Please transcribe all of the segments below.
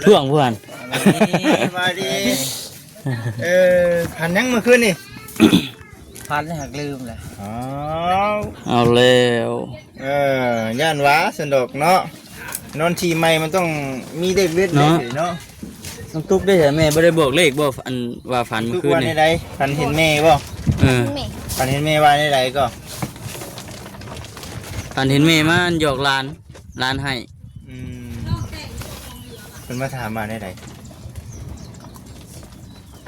ຊ່ວງຜູ້ຫັ້ນ ສະບາຍດີ ເອີ ຝັນຫຍັງມື້ຄືນນີ້? ຝັນແລ້ວຫາກລືມແຫຼະ ອ້າວ ເອົາແລ້ວ ເອີ ຢ້ານວ່າຊັ້ນດອກເນາະ ນອນທີ່ໃໝ່ມັນຕ້ອງມີເດັກເວັດເນາະ ເນາະ ນ້ອງຕຸກເດ້ ແມ່ບໍ່ໄດ້ບອກເລກບໍ່? ອັນວ່າຝັນມື້ຄືນນີ້ ຝັນເຫັນແມ່ບໍ່? ເອີ ແມ່ ຝັນເຫັນແມ່ວ່າແນວໃດກໍ? ຝັນເຫັນແມ່ມາຫຍອກຫຼານ ຫຼານໄຫ້ ອືມ ເພິ່ນມາຖາມວ່າແນວໃດ?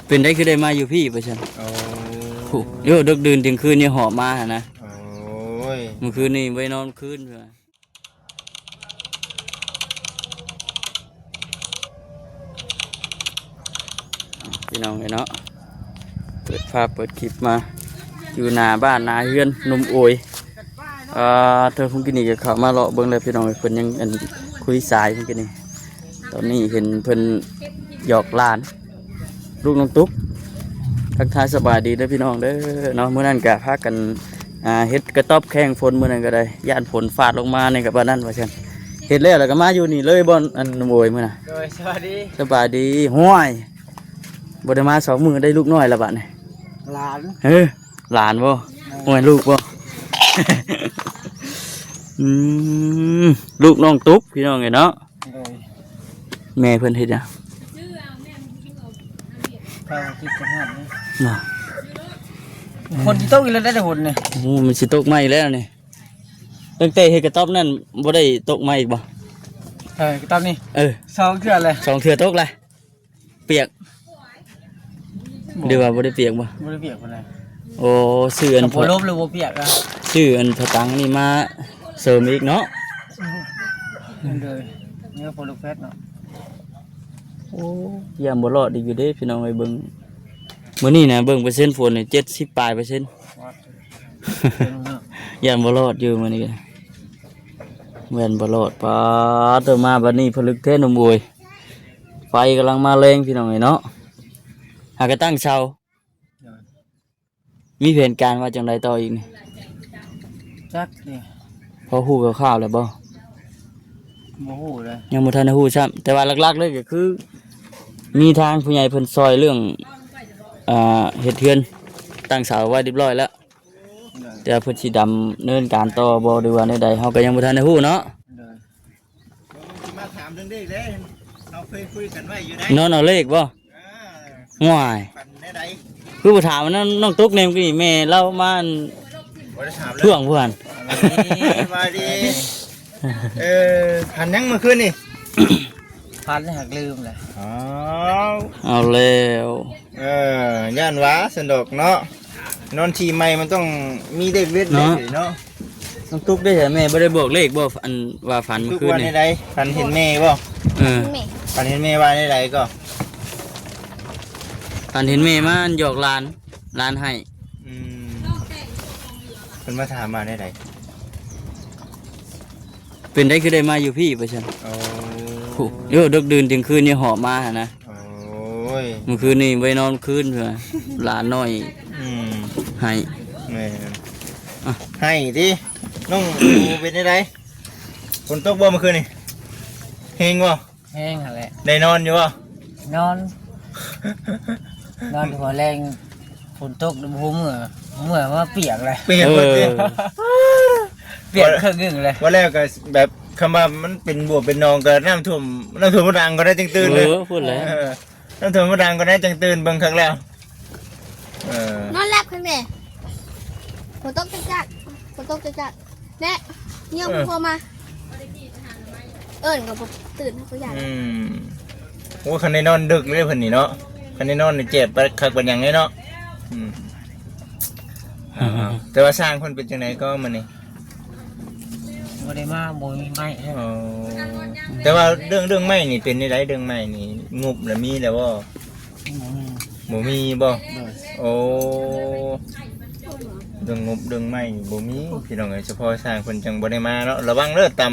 ເປັນໄດຄືໄດ້ມາຢູ່ພີ້ ວ່າຊັ້ນ ໂອ້ ໂອ້ ເດີກດື່ນຕຽງຄືນນີ້ຫອບມາຫັ້ນນະ ໂອ້ຍ ມື້ຄືນນີ້ບໍ່ໄດ້ນອນຄືນ ພີ່ນ້ອງເອີຍເນາະ ເປີດພາບເປີດຄລິບມາ ຢູ່ໜ້າບ້ານໜ້າເຮືອນໜຸ່ມໂອຍ ອ່າ ເທິງພຸ້ນກີ້ນີ້ກໍເຂົ້າມາເລາະເບິ່ງແລ້ວ ພີ່ນ້ອງເອີຍ ເພິ່ນຍັງ ອັນ ຄຸຍສາຍພຸ້ນກີ້ນີ້ ຕອນນີ້ເຫັນເພິ່ນຫຍອກຫຼານ ລູກນ້ອງຕຸກ ທັກທາຍສະບາຍດີເດີພີ່ນ້ອງເດີເນາະ ມື້ນັ້ນກະພາກັນ ອ່າ ເຮັດກະຕ໊ອບແຂ່ງຝົນ ມື້ນັ້ນກໍໄດ້ ຢ້ານຝົນຟາດລົງມານີ້ກໍປານນັ້ນວ່າຊັ້ນ ເຮັດແລ້ວແລ້ວກໍມາຢູ່ນີ້ເລີຍບໍ່ ອັນ ໜຸ່ມໂອຍ ມື້ນະ ໂດຍ ສະບາຍດີ ສະບາຍດີ ຫ້ວຍ ບໍ່ໄດ້ມາສອງມື້ ໄດ້ລູກນ້ອຍລະບາດນີ້ ຫຼານ ເອີ ຫຼານບໍ່? ໂດຍ ໂອ້ຍ ລູກບໍ່? ອືມ ລູກນ້ອງຕຸກ ພີ່ນ້ອງເອີຍເນາະ ໂດຍ ແມ່ເພິ່ນເຮັດຫຍັງ? ເຂົາຄິດກັນຮອດນີ້ ນະ ຝົນຊິຕົກອີກແລ້ວໄດ໋ ຝົນນີ້ ໂອ້ ມັນຊິຕົກມາອີກແລ້ວນີ້ ຕັ້ງແຕ່ເຮັດກະຕ໊ອບນັ້ນບໍ່ໄດ້ຕົກມາອີກບໍ່? ເອີ ກະຕ໊ອບນີ້ ເອີ ສອງເທື່ອແລ້ວ ສອງເທື່ອຕົກແລ້ວ ປຽກ ບໍ່ ຫຼືວ່າບໍ່ໄດ້ປຽກບໍ່? ບໍ່ໄດ້ປຽກປານໃດ ໂອ້ ຊື້ອັນ ກໍບໍ່ລົບ ຫຼືບໍ່ປຽກອະ ຊື້ອັນຜ້າຕັງນີ້ມາເສີມອີກເນາະ ໂດຍ ນີ້ກໍພໍລົບແຟດເນາະ ໂອ້ ຢ້ານບໍ່ລອດອີກຢູ່ເດ້ພີ່ນ້ອງເອີຍ ເບິ່ງ ມື້ນີ້ນະ ເບິ່ງເປີເຊັນຝົນນີ້ ເຈັດສິບປາຍເປີເຊັນ ຢ້ານບໍ່ລອດຢູ່ມື້ນີ້ ຢ້ານບໍ່ລອດ ປາດໂທ້ ມາບັດນີ້ຜະລຶກແທ້ໜຸ່ມໂອຍ ໄຟກຳລັງມາແຮງ ພີ່ນ້ອງເອີຍເນາະ ຫາກະຕັ້ງເສົາ ໂດຍ ມີແຜນການວ່າຈັ່ງໃດຕໍ່ອີກນີ້? ຈັກເດ ພໍຮູ້ຄ່າວໆແລ້ວບໍ່? ບໍ່ຮູ້ເລີຍ ຍັງບໍ່ທັນໄດ້ຮູ້ຊ້ຳ ແຕ່ວ່າຫຼັກໆເລີຍກໍຄື ມີທາງຜູ້ໃຫຍ່ເພິ່ນຊ່ອຍເລື່ອງ ອ່າ ເຮັດເຮືອນ ຕັ້ງເສົາໄວ້ຮຽບຮ້ອຍແລ້ວ ແຕ່ວ່າເພິ່ນຊິດຳເນີນການຕໍ່ບໍ່ຫຼືວ່າແນວໃດ ເຮົາກໍຍັງບໍ່ທັນໄດ້ຮູ້ເນາະ ໂດຍ ມາຖາມເລື່ອງເລກເດ້ ເຮົາເຄີຍຄຸຍກັນໄວ້ຢູ່ໃດ໋ ນອນເອົາເລກບໍ່? ເອີ ໂອ້ຍ ຝັນແນວໃດ? ຄືບໍ່ຖາມນຳນ້ອງຕຸກແດ່ ມື້ກີ້ນີ້ແມ່ລາວມາ ບໍ່ໄດ້ຖາມເລີຍ ທ່ວງຜູ້ຫັ້ນ ສະບາຍດີ ເອີ ຝັນຫຍັງມື້ຄືນນີ້? ຝັນແລ້ວຫາກລືມແຫຼະ ອ້າວ ເອົາແລ້ວ ເອີ ຢ້ານວ່າຊັ້ນດອກເນາະ ນອນທີ່ໃໝ່ມັນຕ້ອງມີເດັກເວັດເນາະ ເນາະ ນ້ອງຕຸກເດ້ ແມ່ບໍ່ໄດ້ບອກເລກບໍ່? ອັນວ່າຝັນມື້ຄືນນີ້ ຝັນເຫັນແມ່ບໍ່? ເອີ ຝັນເຫັນແມ່ວ່າແນວໃດກໍ? ຝັນເຫັນແມ່ມາຫຍອກຫຼານ ຫຼານໄຫ້ ອືມ ເພິ່ນມາຖາມວ່າແນວໃດ? ເປັນໄດຄືໄດ້ມາຢູ່ພີ້ ວ່າຊັ້ນ ໂອ້ ໂອ້ ເດີກດື່ນຕຽງຄືນນີ້ຫອບມາຫັ້ນນະ ໂອ້ຍ ມື້ຄືນນີ້ບໍ່ໄດ້ນອນຄືນ ຫຼານນ້ອຍ ອືມ ໄຫ້ ແມ່ນ ອ່ະ ໄຫ້ຕິ ນ້ອງເປັນຈັ່ງໃດ? ຝົນຕົກບໍ່ມື້ຄືນນີ້? ແຮງບໍ່? ແຮງຫັ້ນແຫຼະ ໄດ້ນອນຢູ່ບໍ່? ນອນ ນອນຫົວແລງ ຝົນຕົກ ບໍ່ຮູ້ເມື່ອ ເມື່ອມາປຽກແຫຼະ ປຽກ ເອີ ໝົດເລີຍ ປຽກເຄິ່ງໜຶ່ງແຫຼະ ວ່າແລ້ວກໍແບບ ຄຳວ່າມັນເປັນບົວເປັນໜອງກໍນ້ຳຖ້ວມ ນ້ຳຖ້ວມບໍ່ດັງກໍໄດ້ຈັ່ງຕື່ນເລີຍ ເອີ ພຸ້ນແຫຼະ ເອີ ນ້ຳຖ້ວມບໍ່ດັງກໍໄດ້ຈັ່ງຕື່ນ ເບິ່ງຄັກແລ້ວ ເອີ ນອນຫຼັບຄັກແດ່ ຝົນຕົກຈັກໆ ຝົນຕົກຈັກໆ ແນ່ ຍາມ ເອີ ພໍ່ມາ ເອີ້ນກໍບໍ່ຕື່ນ ເຮົາກໍຢ້ານ ອືມ ໂອ້ ຄັນໄດ້ນອນດຶກເລີຍເພິ່ນນີ້ເນາະ ຄັນໄດ້ນອນນີ້ເຈັບປານຄັກປານຫຍັງເລີຍເນາະ ອືມ ອ່າ ແຕ່ວ່າຊ່າງເພິ່ນເປັນຈັ່ງໃດກໍມື້ນີ້? ບໍ່ໄດ້ມາ ບໍ່ມີໄມ້ ອໍ ແຕ່ວ່າເລື່ອງ ເລື່ອງໄມ້ນີ້ເປັນແນວໃດ? ເລື່ອງໄມ້ນີ້ງົບລະມີແລ້ວບໍ່? ບໍ່ມີ ບໍ່ມີບໍ່? ໂດຍ ໂອ້ ເລື່ອງງົບເລື່ອງໄມ້ນີ້ບໍ່ມີ ພີ່ນ້ອງເອີຍ ສະເພາະຊ່າງເພິ່ນຈັ່ງບໍ່ໄດ້ມາເນາະ ລະວັງເດີ ຕຳ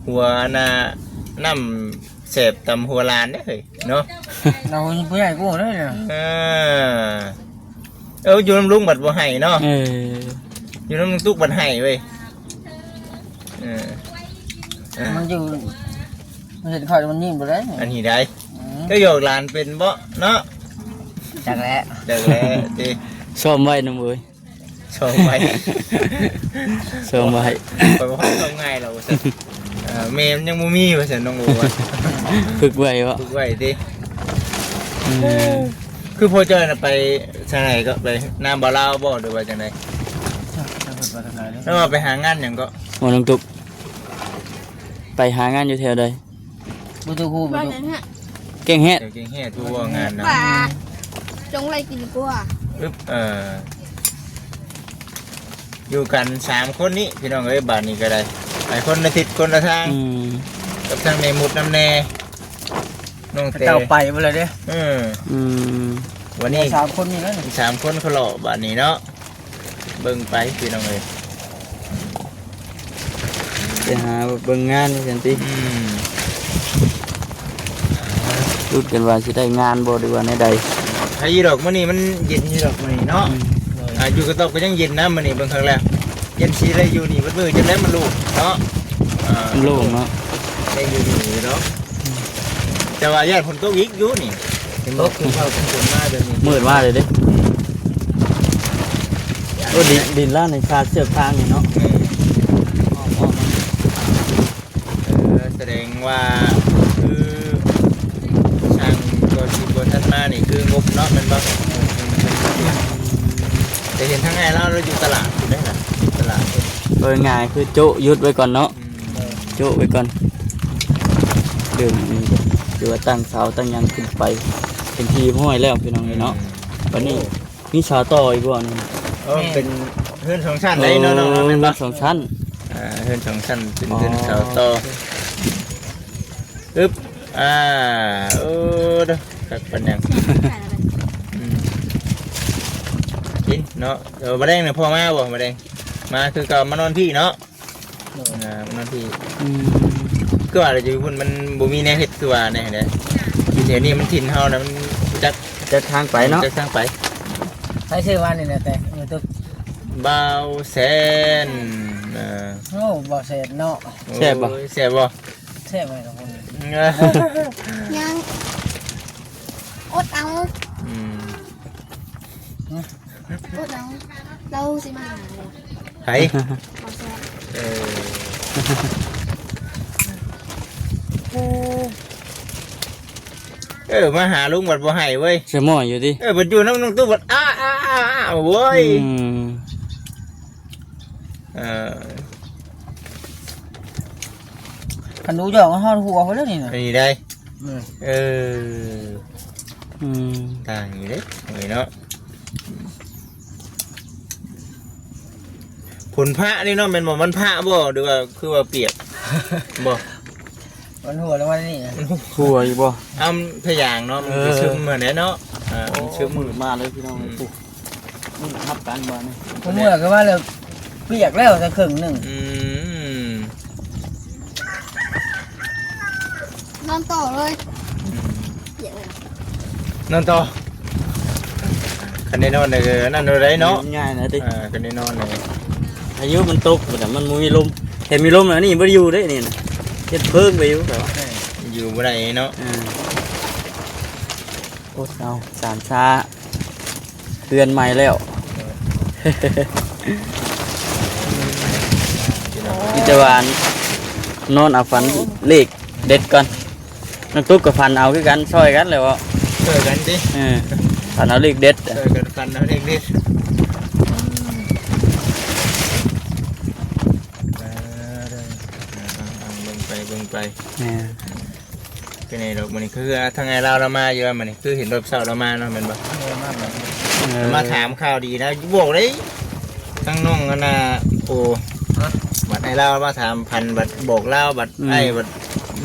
ຫົວໜ້າ ນ້ຳແສບຕຳຫົວຫຼານເດ້ເຮີ້ຍເນາະ ເຮົາຜູ້ໃຫຍ່ກວ່າເດ້ ເອີ ເອີ ຢູ່ນຳລຸງບັດບໍ່ໄຫ້ເນາະ ເອີ ຢູ່ນຳລຸງຕຸກບັດໄຫ້ເວີຍ ເອີ ມັນຢູ່ ເຫັນຂ້ອຍມັນຍິ້ມບໍ່ໄດ້ ອັນນີ້ໄດ້ ອືມ ເຈົ້າຢອກຫຼານເປັນບໍ່ເນາະ? ຈັກແຫຼະ ຈັກແຫຼະຕິ ຊ້ອມໄວ້ນຳເອີຍ ຊ້ອມໄວ້ ຊ້ອມໄວ້ ຂ້ອຍບໍ່ຄ່ອຍຊ້ອມງ່າຍດອກວ່າຊັ້ນ ເອີ ແມ່ມັນຍັງບໍ່ມີວ່າຊັ້ນ ນ້ອງໂອວ່າ ຝຶກໄວ້ບໍ່? ຝຶກໄວ້ຕິ ອືມ ຄືພໍ່ເຈົ້ານະໄປທາງໃດເກາະ? ໄປນາບ່າວລາວບໍ່ ຫຼືວ່າຈັ່ງໃດ? ແລ້ວວ່າໄປຫາງານຫຍັງເກາະ? ບໍ່ ນ້ອງຕຸກ ໄປຫາງານຢູ່ແຖວໃດ? ບໍ່ຖືກຮູ້ ບໍ່ຖືກ ແກ້ງແຮດ ແກ້ງແຮດ ແຖວແກ້ງແຮດ ຜູ້ວ່າງານນະ ວ່າ ອືມ ຈົ່ງໄລ່ກິນກວ່າ ອຶບ ເອີ ຢູ່ກັນສາມຄົນນີ້ພີ່ນ້ອງເອີຍ ບາດນີ້ກໍໄດ້ ໄປຄົນລະທິດຄົນລະທາງ ອືມ ກັບທາງແມ່ມຸດນຳແດ່ ນ້ອງແຕ່ ເຂົາເຈົ້າໄປໝົດແລ້ວເດ້ ເອີ ອືມ ວັນນີ້ສາມຄົນນີ້ແຫຼະ ສາມຄົນເຂົາເລາະບາດນີ້ເນາະ ເບິ່ງໄປພີ່ນ້ອງເອີຍ ໄປຫາເບິ່ງງານວ່າຊັ້ນຕິ ອືມ ຫຼຸດກັນວ່າຊິໄດ້ງານບໍ່ ຫຼືວ່າແນວໃດ ໃຄຢູ່ດອກ ມື້ນີ້ມັນເຢັນຢູ່ດອກມື້ນີ້ເນາະ ອືມ ອ່າ ຢູ່ກະຕອບກໍຍັງເຢັນນະມື້ນີ້ ເບິ່ງຄັກແລ້ວ ຢ້ານຊິໄດ້ຢູ່ນີ້ເບິດມື້ ຈັ່ງໃດມັນໂລ່ງເນາະ ອ່າ ມັນໂລ່ງເນາະ ໄດ້ຢູ່ນີ້ເນາະ ແຕ່ວ່າຢ້ານຝົນຕົກອີກຢູ່ນີ້ ເຫັນບໍ່ ຄືເວົ້າກັນຝົນມາແບບນີ້ ມືດມາເລີຍເດ້ ໂອ້ ດິນ ດິນລາດໃນຄາເຊືອກທາງນີ້ເນາະ ເອີ ສະແດງວ່າຄືຊ່າງກໍຊິບໍ່ທັນມານີ້ ຄືງົບເນາະ ແມ່ນບໍ່? ແຕ່ເຫັນທາງອ້າຍລາວ ລາວຢູ່ຕະຫຼາດພຸ້ນເດ້ ຢູ່ຕະຫຼາດພຸ້ນ ເວົ້າງ່າຍຄືໂຈະຢຸດໄວ້ກ່ອນເນາະ ອືມ ໂຈະໄວ້ກ່ອນ ເລີ່ມນີ້ກໍຖືວ່າຕັ້ງເສົາຕັ້ງຫຍັງຂຶ້ນໄປ ເປັນທີ່ຮຽບຮ້ອຍແລ້ວພີ່ນ້ອງເອີຍເນາະ ອືມ ບັດນີ້ ໂອ້ ມີເສົາຕໍ່ອີກບໍ່ນີ້? ເອີ ແມ່ນ ເປັນເຮືອນສອງຊັ້ນໄດ໋ເນາະ ເອີ ນ້ອງເນາະ ແມ່ນບໍ່? ເຮືອນສອງຊັ້ນ ອ່າ ເຮືອນສອງຊັ້ນ ເປັນເຮືອນເສົາຕໍ່ ອໍ ອຶບ ອ່າ ໂອ້ ເດີ ຄັກປານຫຍັງ ອືມ ກິນເນາະ ເອີ ບາແດງນະ ພໍ່ມາບໍ່? ບາແດງ ມາຄືເກົ່າ ມານອນພີ້ເນາະ ໂດຍ ອ່າ ມານອນພີ້ ອືມ ຄືວ່າລະຢູ່ພຸ້ນມັນບໍ່ມີແນວເຮັດ ຄືວ່າແນວໃດ ຢູ່ແຖວນີ້ມັນຖິ່ນເຮົານະ ມັນຈັກ ຈັກທາງໄປເນາະ ຈັກທາງໄປ ໃຜຊື່ວ່ານີ້ນະ ແຕ່ຢູ່ຕຶກ ບ່າວແສນ ເອີ ໂອ້ ບ່າວແສນເນາະ ໂອ້ຍ ແຊບບໍ່? ແຊບບໍ່? ແຊບໄວກັບຄົນ ຍັງ ອົດເອົາ ອືມ ອົດເອົາ ລາວຊິມາຫາ ໃຜ? ບໍ່ແຊບ ເອີ ເອີ ມາຫາລຸງບັດບໍ່ໃຫ້ເວີຍ ສະໝໍ້ຢູ່ຕິ ເອີ ບັດຢູ່ນຳນ້ອງຕູ້ບັດ ອ້າ ອ້າ ອ້າ ອ້າ ໂອ້ຍ ອືມ ເອີ ຄັນດູຈອກຮອດຫົວພຸ້ນແລ້ວນີ້ນະ ອັນນີ້ໄດ໋ ອືມ ເອີ ອືມ ຕ່າງຢູ່ເດ້ເອີຍເນາະ ຝົນພະນີ້ເນາະ ແມ່ນບໍ່? ມັນພະບໍ່ ຫຼືວ່າຄືວ່າປຽກ ບໍ່? ມັນຫົວລົງມານີ້ ຫົວຢູ່ບໍ່? ອຳພະຍາງເນາະ ມັນ ເອີ ຊິຊຶມຫັ້ນແຫຼະເນາະ ອ່າ ໂອ້ ມັນຊຶມ ມືດມາເລີຍພີ່ນ້ອງ ອືມ ໂອ້ ນີ້ຮັບການບາດນີ້ ເມື່ອກໍວ່າແລ້ວ ປຽກແລ້ວຊະເຄິ່ງໜຶ່ງ ອືມ ນອນຕໍ່ເລີຍ ອືມ ປຽກເລີຍ ນອນຕໍ່ ຄັນໄດ້ນອນເອີ ອັນນັ້ນໂດໄດເນາະ ງ່າຍນະຕິ ເອີ ຄັນໄດ້ນອນເອີ ພາຍຸມັນຕົກ ແຕ່ມັນບໍ່ມີລົມ ແຕ່ມີລົມແລ້ວນີ້ບໍ່ໄດ້ຢູ່ເດ້ນີ້ນະ ເຮັດເພີງໄປຢູ່ ແຕ່ວ່າ ເອີ ຢູ່ບໍ່ໄດ້ເນາະ ເອີ ອົດເອົາ ສາມຊາ ເຮືອນໃໝ່ແລ້ວ ມີແຕ່ວ່ານອນເອົາຝັນເລກເດັດກ່ອນ ນ້ອງຕຸກກໍຝັນເອົາຄືກັນ ຊ່ອຍກັນແຫຼະເວົ້າ ຊ່ອຍກັນຕິ ເອີ ຝັນເອົາເລກເດັດ ຊ່ອຍກັນຝັນເອົາເລກເດັດ ເບິ່ງໄປ ເບິ່ງໄປ ແມ່ນ ເປັນໄງດອກ ມື້ນີ້ຄືທາງອ້າຍລາວລາວມາຢູ່ວ່າ ມື້ນີ້ຄືເຫັນແຕ່ເຊົ້າລາວມາເນາະ ແມ່ນບໍ່? ເອີ ມາແບບ ເອີ ມາຖາມຂ່າວດີນະ ບອກໄດ້ ທາງນ້ອງອັນນ່າ ໂອ້ ຮະ ບັດອ້າຍລາວມາຖາມພັນ ບັດບອກລາວ ບັດ ອືມ ອ້າຍບັດ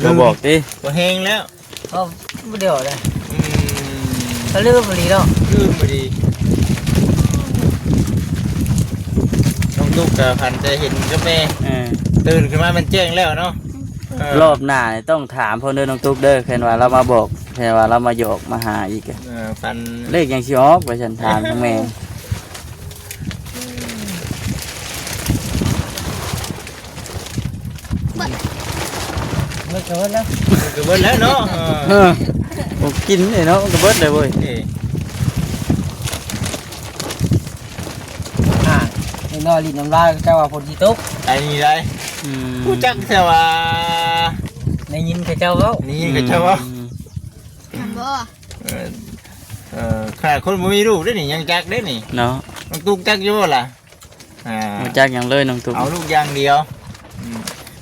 ບໍ່ບອກຕິ ບໍ່ແຮງແລ້ວ ເອົາ ບໍ່ໄດ້ເວົ້າເດ້ ອືມ ກໍລືມອີ່ຫຼີເນາະ ລືມອີ່ຫຼີ ນ້ອງຕຸກກໍພັນແຕ່ເຫັນກັບແມ່ ເອີ ຕື່ນຂຶ້ນມາແມ່ນແຈ້ງແລ້ວເນາະ ເອີ ຮອບໜ້າຕ້ອງຖາມເພິ່ນເດີນ້ອງຕຸກເດີ ຄັນວ່າລາວມາບອກ ຄັນວ່າລາວມາຫຍອກມາຫາອີກ ເອີ ຝັນ ເລກຫຍັງຊິອອກ ວ່າຊັ້ນ ຖາມທາງແມ່ ເບິດ ກໍເບິດແລ້ວ ກໍເບິດແລ້ວເນາະ. ເອີ ເອີ ບໍ່ກິນເດ້ເນາະ ກໍເບິດແລ້ວເວີຍ. ເອີ ອ່າ ເດັກນ້ອຍຫຼິ້ນນ້ຳລາຍ ເຂົາເຈົ້າວ່າຝົນຊິຕົກ ໄອ້ນີ້ໄດ໋. ອືມ ຮູ້ຈັກແຕ່ວ່າ ໄດ້ຍິນເຂົາເຈົ້າເວົ້າ ໄດ້ຍິນເຂົາເຈົ້າເວົ້າ. ອືມ ແມ່ນບໍ່? ເອີ ເອີ ຂະໜາດຄົນບໍ່ມີລູກເດ້ນີ້ ຍັງຈັກເດ້ນີ້ເນາະ. ນ້ອງຕຸກຈັກຢູ່ບໍ່ລະ? ອ່າ ບໍ່ຈັກຫຍັງເລີຍນ້ອງຕຸກ ເອົາລູກຢ່າງດຽວ. ອືມ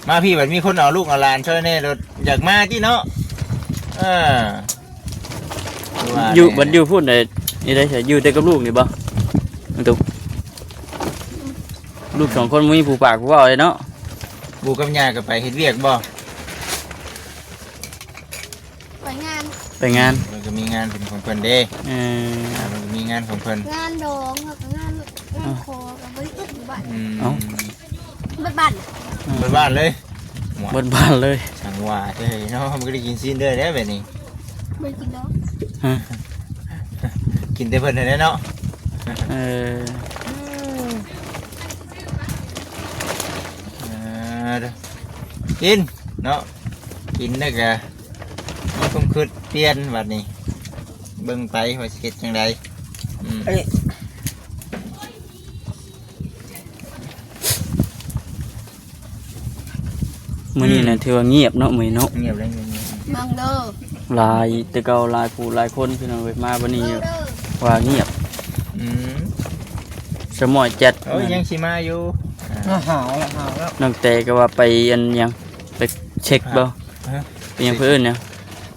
ມາພີ້ບັດມີຄົນເອົາລູກເອົາຫຼານຊ່ອຍແດ່ ໂລດຢາກມາຕິເນາະ. ເອີ ຢູ່ ວ່າແດ່ ບັດຢູ່ພຸ້ນໄດ້ ນີ້ໄດ້ ຢູ່ແຕ່ກັບລູກນີ້ບໍ່ນ້ອງຕຸກ? ລູກສອງຄົນບໍ່ມີຜູ້ປາກຜູ້ເວົ້າເດ້ເນາະ. ປູ່ກັບຍ່າກໍໄປເຮັດວຽກບໍ່? ໄປງານ ໄປງານ ເພິ່ນກໍມີງານເປັນຂອງເພິ່ນເດ້. ເອີ ອ່າ ເພິ່ນກໍມີງານຂອງເພິ່ນ ງານດອງ ແລ້ວກໍງານ ງານ ອໍ ຂໍ ກໍບໍ່ໄດ້ເຮັດຢູ່ບ້ານ. ອືມ ເອົ້າ ເບິດບ້ານ ອືມ ເບິດບ້ານເລີຍ ເບິດບ້ານເລີຍ. ຊ່າງວ່າແທ້ເນາະ ມັນກໍໄດ້ກິນຊີ້ນເດີ້ແລ້ວແບບນີ້. ບໍ່ໄດ້ກິນດອກ ຮະ ກິນແຕ່ເພິ່ນຫັ້ນແຫຼະເນາະ. ເອີ ອືມ ເອີ ກິນເນາະ ກິນແລ້ວກະມີຄວາມຄິດປ່ຽນບັດນີ້ ເບິ່ງໄປວ່າຊິເຮັດຈັ່ງໃດ. ອືມ ເອີ ມື້ນີ້ນະ ອືມ ຖືວ່າງຽບເນາະ ມື້ນີ້ເນາະ ງຽບແລ້ວ ງຽບໆ ເບິ່ງເດີ ຫຼາຍແຕ່ເກົ່າ ຫຼາຍຜູ້ຫຼາຍຄົນ ພີ່ນ້ອງເອີຍ ມາບັດນີ້ ເບິ່ງເດີ ວ່າງຽບ. ອືມ ສະໝອຍແຈັດ ໂອ້ຍ ຍັງຊິມາຢູ່. ອ່າ ຫາວແລ້ວ ຫາວແລ້ວ ນ້ອງແຕກໍວ່າໄປອັນຫຍັງ ໄປເຊັກບໍ່? ຮະ ເປັນຫຍັງ ເພິ່ນເອີ້ນຫຍັງ?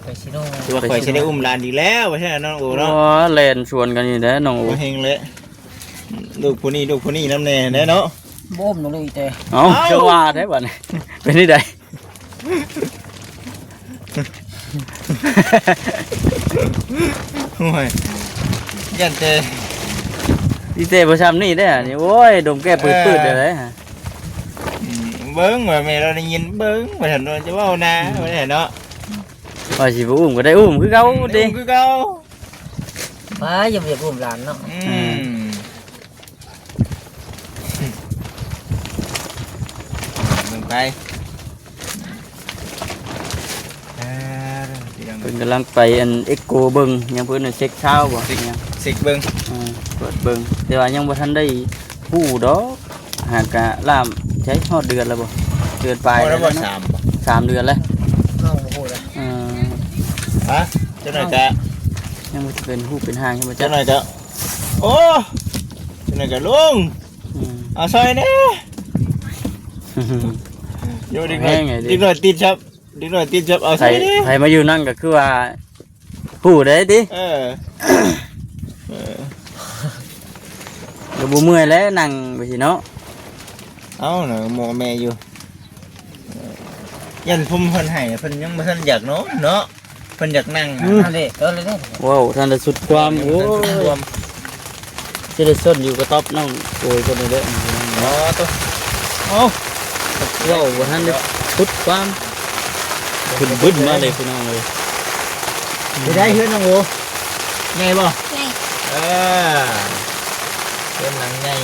ໄປຊີໂນ ຄືວ່າຂ້ອຍຊິໄດ້ອຸ້ມຫຼານອີກແລ້ວ ວ່າຊັ້ນນ້ອງໂອເນາະ. ໂອ້ ແລ່ນສວນກັນຢູ່ແລ້ວນ້ອງໂອ ບໍ່ເຮັງແລ້ວ ລູກຜູ້ນີ້ ລູກຜູ້ນີ້ນຳແດ່ແດ່ເນາະ. ບໍ່ອຸ້ມນ້ອງລູກອີແຕ ເອົ້າ ເອົ້າ ຈັ່ງວ່າແທ້ບັດນີ້ ເປັນຈັ່ງໃດ? ໂອ້ຍ ຢ້ານແຕ່ ອີແຕບໍ່ຊ່ຳນີ້ເດ້ ອັນນີ້ ໂອ້ຍ ດົມແກ້ປືດໆ ເອີ ເດ້. ອືມ ເບິ່ງວ່າແມ່ລາວໄດ້ຍິນ ເບິ່ງວ່າຊັ້ນ ຈະເວົ້ານາ ອືມ ວ່າຊັ້ນເນາະ. ວ່າຊິບໍ່ອຸ້ມກໍໄດ້ອຸ້ມຄືເກົ່າ ອືມ ຕິ ໄດ້ອຸ້ມຄືເກົ່າ ໄປ ຢ່າໄປອຸ້ມຫຼານເນາະ. ອືມ ອືມ ເບິ່ງໄປ ເອີ ເພິ່ນກຳລັງໄປອັນເອັກໂກເບິ່ງຫຍັງ ເພິ່ນເຊັກຊາວບໍ່ ເຊັກຫຍັງ ເຊັກເບິ່ງ ເອີ ກວດເບິ່ງ ແຕ່ວ່າຍັງບໍ່ທັນໄດ້ຮູ້ດອກ ຫາກະລ່າມໃຊ້ຮອດເດືອນແລ້ວບໍ່ ເດືອນປາຍແລ້ວເນາະ. ສາມ ສາມເດືອນແລ້ວ ນ້ອງບໍ່ຮູ້ເລີຍ. ເອີ ຮະ ຈັກໜ້ອຍກະ ຍັງບໍ່ເປັນຮູບເປັນຮ່າງ ຍັງບໍ່ຈັກ ຈັກໜ້ອຍກະ ໂອ້ ຈັ່ງໃດກໍລຸງ ອືມ ເອົາຊ່ອຍແດ່. ໂຍ ເດັກນ້ອຍ ເດັກນ້ອຍຕິດຄັບ ເດັກນ້ອຍຕິດຈັບເອົາໃສ່ເດ້. ໃຜມາຢູ່ນັ້ນກໍຄືວ່າຮູ້ໄດ້ຕິ. ເອີ ເອີ ກໍບໍ່ເມື່ອຍແລ້ວ ນັ່ງໄປຊິເນາະ. ເອົານະ ໝໍແມ່ຢູ່ ຢ້ານຜົມເພິ່ນໃຫ້ ເພິ່ນຍັງບໍ່ທັນຢາກນອນເນາະ. ເພິ່ນຢາກນັ່ງ ອືມ ຫັ້ນເດ້ ເອີ ເລີຍເດ້ ເວົ້າທັນໄດ້ສຸດຄວາມ. ໂອ້ຍ ຍັງບໍ່ທັນສຸດຄວາມ ຊິໄດ້ຊົນຢູ່ກະຕ໊ອບນ້ອງໂອຍເພິ່ນເດ້. ອໍ ໂຕ ເອົ້າ ເວົ້າບໍ່ທັນໄດ້ສຸດຄວາມ ຂຶ້ນບຶດມາເລີຍພີ່ນ້ອງເອີຍ. ເປັນໃດເຮືອນນ້ອງໂອ ໃຫຍ່ບໍ່? ໃຫຍ່ ເອີ ເຮືອນຫຼັງໃຫຍ່.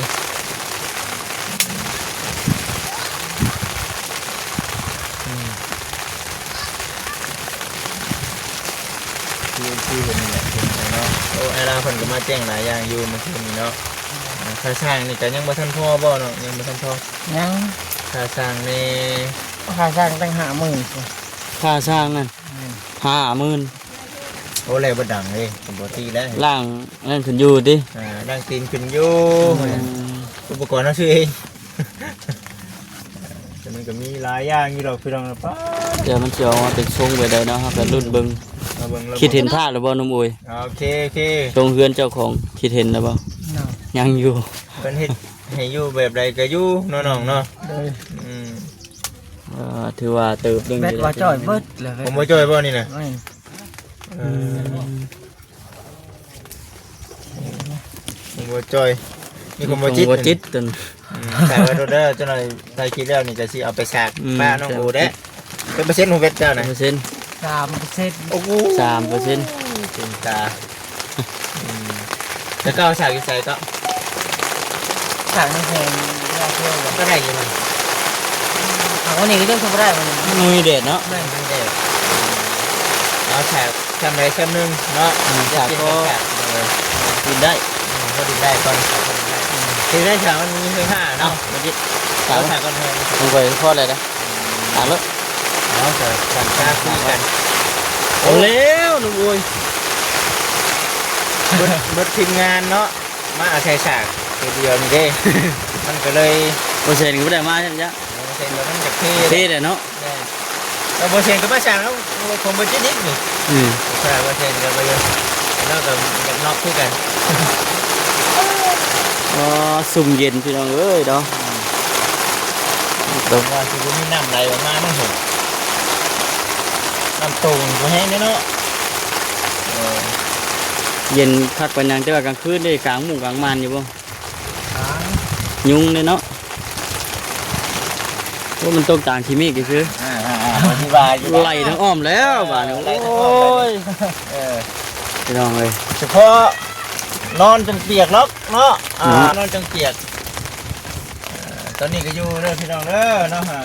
ອືມ ຄື ຄືເຫັນນີ້ແຫຼະ ເຫັນແລ້ວເນາະ. ໂອ້ ອ້າຍລາວເພິ່ນກໍມາແຈ້ງຫຼາຍຢ່າງຢູ່ມື້ຄືນນີ້ເນາະ. ອ່າ ຄ່າສ້າງນີ້ກໍຍັງບໍ່ທັນພໍບໍ່ນ້ອງ? ຍັງບໍ່ທັນພໍ ຍັງ. ຄ່າສ້າງນີ້ ຄ່າສ້າງຕັ້ງຫ້າໝື່ນ ຄ່າສ້າງນັ້ນ ແມ່ນ ຫ້າໝື່ນ. ໂອ້ ແລ້ວບໍ່ດັງເດ້ ປົກກະຕິແລ້ວ ລ້າງນັ້ນຂຶ້ນຢູ່ຕິ. ອ່າ ລ້າງຕີນຂຶ້ນຢູ່. ອືມ ອຸປະກອນເຮົາຊື້ເອງ. ແຕ່ມັນກໍມີຫຼາຍຢ່າງຢູ່ດອກພີ່ນ້ອງ. ປ້າ ດຽວມັນຊິອອກມາເປັນຊົງແບບໃດເນາະ ເຮົາກໍລຸ້ນເບິ່ງ. ມາເບິ່ງ ຄິດເຫັນພາບແລ້ວບໍ່ໜຸ່ມໂອຍ? ໂອເຄ ໂອເຄ ຊົງເຮືອນເຈົ້າຂອງ ຄິດເຫັນແລ້ວບໍ່? ຍັງ ຍັງຢູ່ ເພິ່ນເຮັດໃຫ້ຢູ່ແບບໃດກໍຢູ່ເນາະນ້ອງເນາະ. ໂດຍ ອືມ ເອີ ຖືວ່າເຕີບໜຶ່ງ ແບັດວ່າຈ່ອຍເບິດແລ້ວ. ຂອງບໍ່ຈ່ອຍບໍ່ນີ້ນະ? ແມ່ນ ເອີ ອືມ ຂອງບໍ່ຈ່ອຍ ນີ້ຂອງບໍ່ຈິດ ຂອງບໍ່ຈິດຕົວນີ້. ອືມ ໃສ່ໄວ້ໂລດເດີ ຈັກໜ່ອຍຖ່າຍຄລິບແລ້ວນີ້ກໍຊິເອົາໄປສາກ ອືມ ປ້ານ້ອງໂອເດ້. ຈັກເປີເຊັນຂອງເບັດເຈົ້ານະ? ເປີເຊັນ ສາມເປີເຊັນ. ໂອ້ໂຫ ສາມເປີເຊັນ ເປັນຕາ ອືມ ແລ້ວກໍເອົາສາກຢູ່ໃສກໍ? ສາກໃນແພງ ກໍໄດ້ຢູ່ມັນ ວັນນີ້ກໍຍັງບໍ່ໄດ້ ວັນນີ້ ມັນມີແດດເນາະ ແມ່ນ ມັນແດດ ເອົາສາກຊ່ຳໃດຊ່ຳໜຶ່ງເນາະ ອືມ ສາກກໍ ເອີ ກິນໄດ້ ອືມ ພໍກິນໄດ້ກ່ອນ ພໍກິນໄດ້ ອືມ ເຮັດໄດ້ສາກ ມັນມີໄຟຟ້າເນາະ ເອົາ ເອົາສາກກ່ອນເນາະ ມັນໄປພໍແລ້ວເດ້ ອືມ ຕາມເລີຍ ເອົາ ສາກ ສາກຊາຄຸຍກັນ ເອົາແລ້ວ ໂອ້ຍ ເບິດ ເບິດທີມງານເນາະ ມາອາໄສສາກຕົວດຽວນີ້ເດ້ ມັນກໍເລີຍ ບໍ່ແຊນກໍບໍ່ໄດ້ມາຊ້ຳຈ້ະ ບໍ່ແຊນກໍມັນຈະເພ ເພແຫຼະເນາະ ແມ່ນ ແລ້ວບໍ່ແຊນກໍມາສ້າງແລ້ວ ຂອງບໍ່ຈິດອີກນີ້ ອືມ ແຕ່ບໍ່ແຊນກໍບໍ່ຢູ່ ແລ້ວກໍຢາກນອກຄືກັນ ອໍ ຊຸ່ມເຢັນພີ່ນ້ອງເອີຍເນາະ ອືມ ແຕ່ວ່າຊິບໍ່ມີນ້ຳໄຫຼອອກມາເນາະ ນ້ຳຕົງບໍ່ແຮງເດ້ເນາະ ເອີ ເຢັນຄັກປານຫຍັງ ແຕ່ວ່າກາງຄືນເດ້ ກາງມຸ້ງກາງມ່ານຢູ່ບໍ່? ກາງ ຍຸງເດ້ເນາະ ໂອ້ ມັນຕົກຕາງຂີ້ເມກຊື່ໆ ອ່າໆໆ ອະທິບາຍຢູ່ ໄຫຼທັງອ້ອມແລ້ວບາດນີ້ ເອີ ໄຫຼທັງອ້ອມແລ້ວ ໂອ້ຍ ເອີ ພີ່ນ້ອງເອີຍ ສະເພາະນອນຈົນປຽກເນາະ ເນາະ ອືມ ນອນຈົນປຽກ ເອີ ຕອນນີ້ກໍຢູ່ເດີພີ່ນ້ອງເດີເນາະ ອ່າ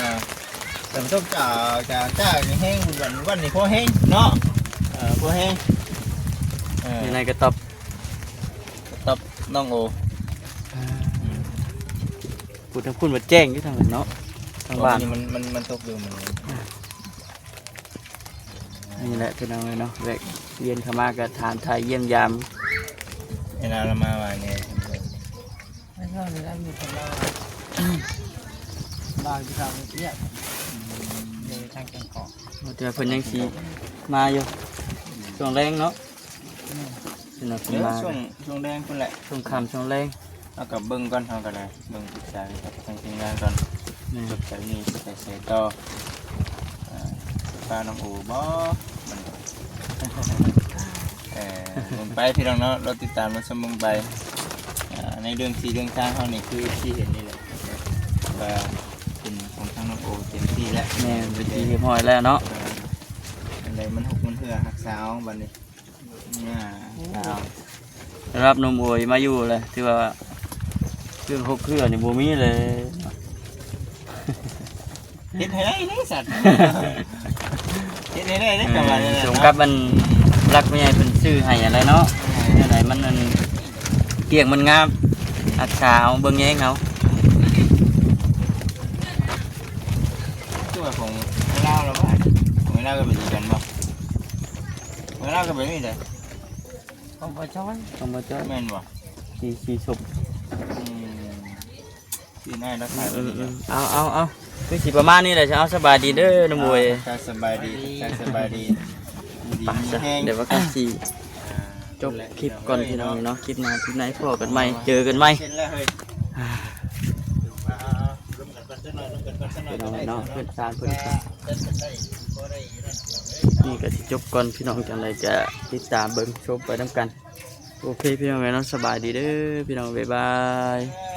ແຕ່ມັນຕົກຈາກ ຈາກ ຈາກນີ້ແຮງ ວັນ ວັນນີ້ພໍແຮງເນາະ ເອີ ພໍແຮງ ເອີ ຢູ່ໃນກະຕ໊ອບ ກະຕ໊ອບນ້ອງໂອ ອ່າ ອືມ ພຸ້ນທາງພຸ້ນມັນແຈ້ງຢູ່ທາງນັ້ນເນາະ ທາງບ້ານ ມັນ ມັນ ມັນຕົກຢູ່ມື້ນີ້ ອ່າ ນີ້ແຫຼະພີ່ນ້ອງເອີຍເນາະ ແວະວຽນເຂົ້າມາກໍຖາມໄຖ່ຢ້ຽມຢາມ ເວລາລາມາວ່ານີ້ ແລ້ວກໍມີຄົນລາວ ລາວຢູ່ທາງວຽດ ຢູ່ທາງແກງກອກ ແຕ່ເພິ່ນຍັງຊິມາຢູ່ ຊ່ວງແລງເນາະ ອືມ ເພິ່ນວ່າເພິ່ນມາ ເອີ ຊ່ວງ ຊ່ວງແລງພຸ້ນແຫຼະ ຊ່ວງຄ່ຳຊ່ວງແລງ ເຮົາກໍເບິ່ງກ່ອນ ເຮົາກໍໄດ້ເບິ່ງປຶກສາກັບທາງທີມງານກ່ອນ ແມ່ນ ເພິ່ນໄປນີ້ໄປໃສຕໍ່ ອ່າ ຊິພານ້ອງໂອບໍ່ ມັນ ເອີ ເບິ່ງໄປພີ່ນ້ອງເນາະ ລໍຕິດຕາມ ລໍຊົມເບິ່ງໄປ ອ່າ ໃນເລື່ອງທີ່ເລື່ອງທາງເຮົານີ້ ຄືທີ່ເຫັນນີ້ແຫຼະ ວ່າເປັນຂອງທາງນ້ອງໂອເຕັມທີ່ແລ້ວ ແມ່ນ ເປັນທີ່ຮຽບຮ້ອຍແລ້ວເນາະ ເອີ ອັນໃດມັນຫົກມັນເຫື່ອຮັກສາເອົາບັດນີ້ ອ່າ ສຳລັບໜຸ່ມໂອຍມາຢູ່ແຫຼະ ຖືວ່າເລື່ອງຫົກເຫື່ອນີ້ບໍ່ມີເລີຍ ເຮັດໃຫ້ໄດ້ເດ້ສັດ ເຮັດໃຫ້ໄດ້ເດ້ ເອີ ກໍວ່າແນວນັ້ນ ສົມກັບອັນຫຼັກແມ່ໃຫຍ່ເພິ່ນຊື້ໃຫ້ຫັ້ນແຫຼະເນາະ ເອີ ແນວໃດມັນອັນກຽງມັນງາມ ຮັກສາເອົາ ເບິ່ງແຍງເອົາ ຄືວ່າຂອງລາວລະວ່າ ຂອງລາວກໍເປັນຄືກັນບໍ່? ຂອງລາວກໍເປັນນີ້ເດ້ ຂອງບໍ່ຈ້ອຍ ຂອງບໍ່ຈ້ອຍ ແມ່ນບໍ່? ສີ ສີສົ້ມ ອືມ ສີໜ້າລະຂາຍ ເອີ ເອີ ເອີ ເອົາ ເອົາ ເອົາ ຄືຊິປະມານນີ້ແຫຼະ ເອົາ ສະບາຍດີເດີນ້ອງໂອຍ ອ່າ ສະບາຍດີ ສະບາຍດີ ຢູ່ດີມີແຮງ ດຽວວ່າກັນຊິ ອ່າ ຈົບຄລິບກ່ອນພີ່ນ້ອງເນາະ ຄລິບໜ້າ ຄລິບໃນພໍ້ກັນໃໝ່ ເຈີກັນໃໝ່ ອ່າ ພີ່ນ້ອງເນາະ ເພື່ອນຊານເພິ່ນ ນີ້ກໍຊິຈົບກ່ອນ ພີ່ນ້ອງ ຈັ່ງໃດກໍຕິດຕາມເບິ່ງຊົມໄປນຳກັນ ໂອເຄ ພີ່ນ້ອງເອີຍເນາະ ສະບາຍດີເດີ ພີ່ນ້ອງ ບາຍບາຍ.